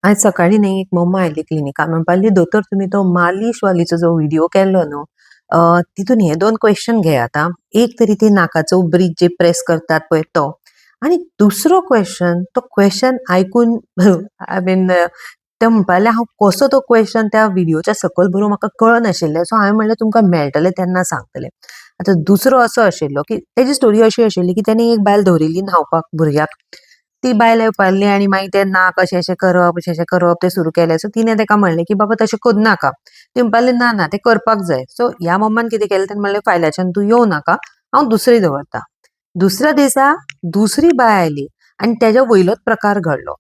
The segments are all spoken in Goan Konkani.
आयज सकाळीं न्ही एक मम्मा आयली क्लिनिकान, म्हणपाक लागली, "दोतोर, तुमी तो मालिश वालीचो जो व्हिडियो केल्लो न्हू, तितून हे दोन क्वेश्चन घेयात आं. एक तरी ते नाकाचो ब्रीज जे प्रेस करतात पळय तो, आनी दुसरो क्वेश्चन." तो क्वेश्चन आयकून, I mean, ते म्हणपाक लागले, हांव कसो तो क्वेश्चन त्या व्हिडियोच्या सकयल बरोवं म्हाका कळनाशिल्लें. सो हांवें म्हणलें, तुमकां मेळटलें तेन्ना सांगतलें. आतां दुसरो असो आशिल्लो की तेजी स्टोरी अशी आशिल्ली की तेणी एक बायल दवरिल्ली न्हांवपाक भुरग्याक. ती बायल येवपा लागली आनी मागीर तें नाक अशें अशें करप, अशें अशें करप तें सुरू केलें. सो तिणें तेका म्हणलें की बाबा, तशें करूं नाका. ती म्हणपाक लागली, ना ना, तें करपाक जाय. सो ह्या मम्मान कितें केलें, तेणें म्हणलें, फायल्याच्यान तूं येवं नाका, हांव दुसरी दवरता. दुसऱ्या दिसा दुसरी बाय आयली आनी तेज्या वयलोच प्रकार घडलो.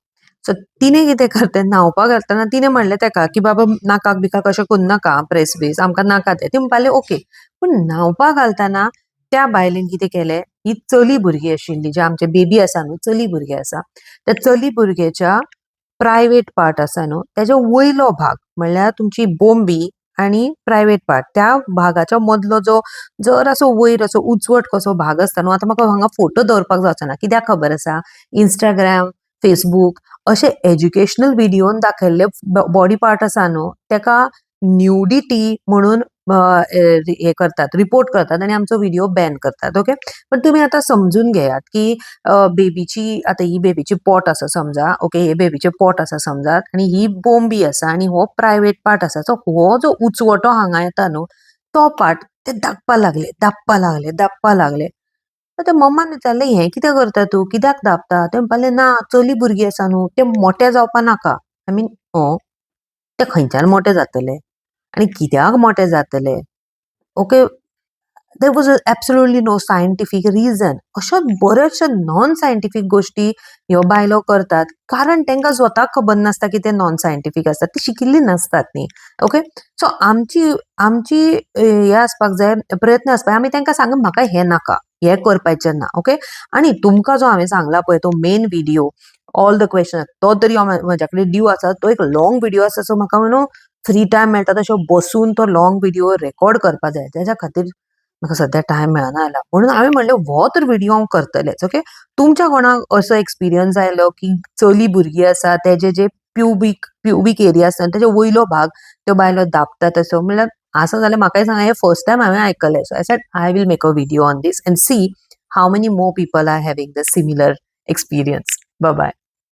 सो तिणें कितें करता, न्हांवपाक घालतना तिणें म्हणलें तेका की बाबा, नाकाक बिकाक अशें करूं नाका प्रेस बीस, आमकां नाका तें. ती म्हणपाक लागली ओके. पूण न्हांवपाक घालतना त्या बायलेन कितें केलें, ही चली भुरगीं आशिल्ली, जे आमचे बेबी आसा न्हू, चली भुरगें आसा, त्या चली भुरग्याच्या प्रायवेट पार्ट आसा न्हू, तेजो वयलो भाग, म्हणल्यार तुमची बोंबी आनी प्रायवेट पार्ट, त्या भागाच्या मदलो जो जरासो वयर असो उचवट कसो भाग आसता न्हू. आतां म्हाका हांगा फोटो दवरपाक जावचो ना, कित्याक खबर आसा? इंस्टाग्राम, फेसबूक अशे एज्युकेशनल व्हिडियोन दाखयल्ले बॉडी पार्ट आसा न्हू, तेका न्युडिटी म्हणून हे करतात, रिपोर्ट करतात आनी आमचो व्हिडिओ बॅन करतात. ओके, पण तुमी आतां समजून घेयात की बेबीची, आतां ही बेबीची पोट आसा समजा, ओके, हे बेबीचे पोट आसा समजात आनी ही बोंबी आसा आनी हो प्रायवेट पार्ट आसा. सो हो जो उचवटो हांगा येता न्हू, तो पार्ट ते दाखपा लागले, दाबपा लागले, दाबपा लागले. ते मम्मान विचारलें, हें कितें करता तूं? कित्याक दाबता? ते म्हणपाक लागले, ना, चली भुरगीं आसा न्हू, ते मोटे जावपा नाका. I mean, ते खंयच्यान मोटे जातले आनी कित्याक मोटे जातले? Okay, there was absolutely no scientific reason. अश्यो बऱ्योचश्यो नॉन सायंटिफीक गोश्टी ह्यो बायलो करतात, कारण तांकां स्वताक खबर नासता की ते नॉन सायंटिफीक आसतात. ती शिकिल्ली नासतात न्ही. ओके, सो आमची आमची हे आसपाक जाय, प्रयत्न आसपाक, आमी तांकां सांगप, म्हाका हें नाका, हें करपाचें ना. ओके, आनी तुमकां जो हांवें सांगला पळय तो main video, all the question, तो तरी म्हज्या कडेन ड्यू आसा. तो एक लॉंग व्हिडियो आसा. सो म्हाका न्हू फ्री टायम मेळटा तशें बसून तो लॉंग व्हिडियो रेकॉर्ड करपा जाय. तेज्या खातीर म्हाका सद्या टायम मेळना जाला, म्हणून हांवें म्हणलें, हो तर व्हिडियो हांव करतलेच. ओके, तुमच्या कोणाक असो एक्सपिरियन्स आयलो की चली भुरगीं आसा, तेजे जे प्युबीक एरिया आसता, तेजे वयलो भाग त्यो बायलो दाबतात तसो म्हणल्यार आसा जाल्यार म्हाकाय सांगा. हें फर्स्ट टायम हांवें आयकलें. So I said I will make a video on this and see how many more people are having the similar experience. Bye.